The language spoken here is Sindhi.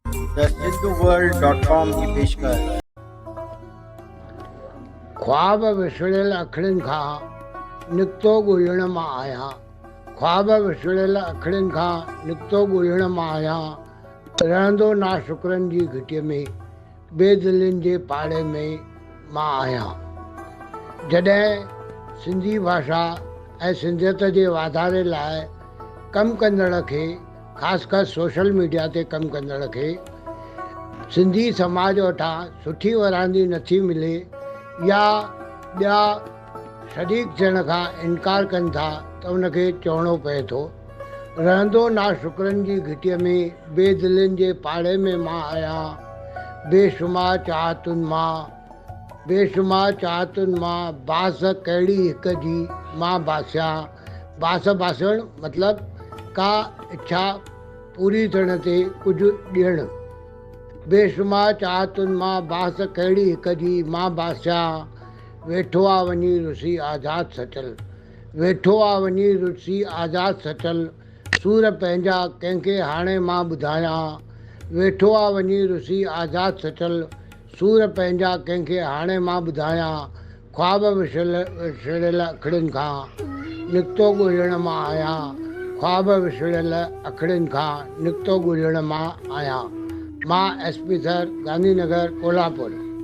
The Sindhu world dot com جي پيشڪش. خواب وسڙيل اکڙين کان نڪتو ڳولڻ مان آهيان خواب وسڙيل اکڙين کان نڪتو ڳولڻ مان آهيان رهندو ناشڪرن جي گهٽيء ۾ بي دلين جي پاڙي ۾ مان آهيان. جڏهن سنڌي ڀاشا ۽ سنڌيت جي واڌاري لاء ڪم ڪندڙ کي خاص ڪر سوشل ميڊيا تي ڪم ڪندڙ کي سنڌي سماج وٽان سٺي ورانڊي نٿي ملي يا ٻيا شريڪ ٿيڻ کان انڪار ڪن ٿا ته ان کي چوڻو پئي ٿو رهندو ناشڪرن جي گهٽيء ۾ بي دلين جي پاڙي ۾ مان آهيان بي شمار چاهتن مان بي شمار چاهتن مان باس ڪهڙي هڪ جي مان باسيان باس باسڻ مطلب ڪا اڇا پوري ٿيڻ تي ڪجهه ڏيڻ. بيشمار چاهتن مان باس ڪهڙي هڪ جي مان باسيان ويٺو آ وڃي رسي آزاد سچل ويٺو آ وڃي رسي آزاد سچل سور پنهنجا ڪنهن کي هاڻي مان ٻڌايان ويٺو آ وڃي رسي آزاد سچل سور پنهنجا ڪنهن کي هاڻي مان ٻڌايان خواب وسڙيل اکڙين کان نڪتو ڳولڻ مان آهيان خواب وسڙيل اکڙين کان نڪتو ڳولڻ مان آهيان مان S P sir Gandhi Nagar Kolhapur.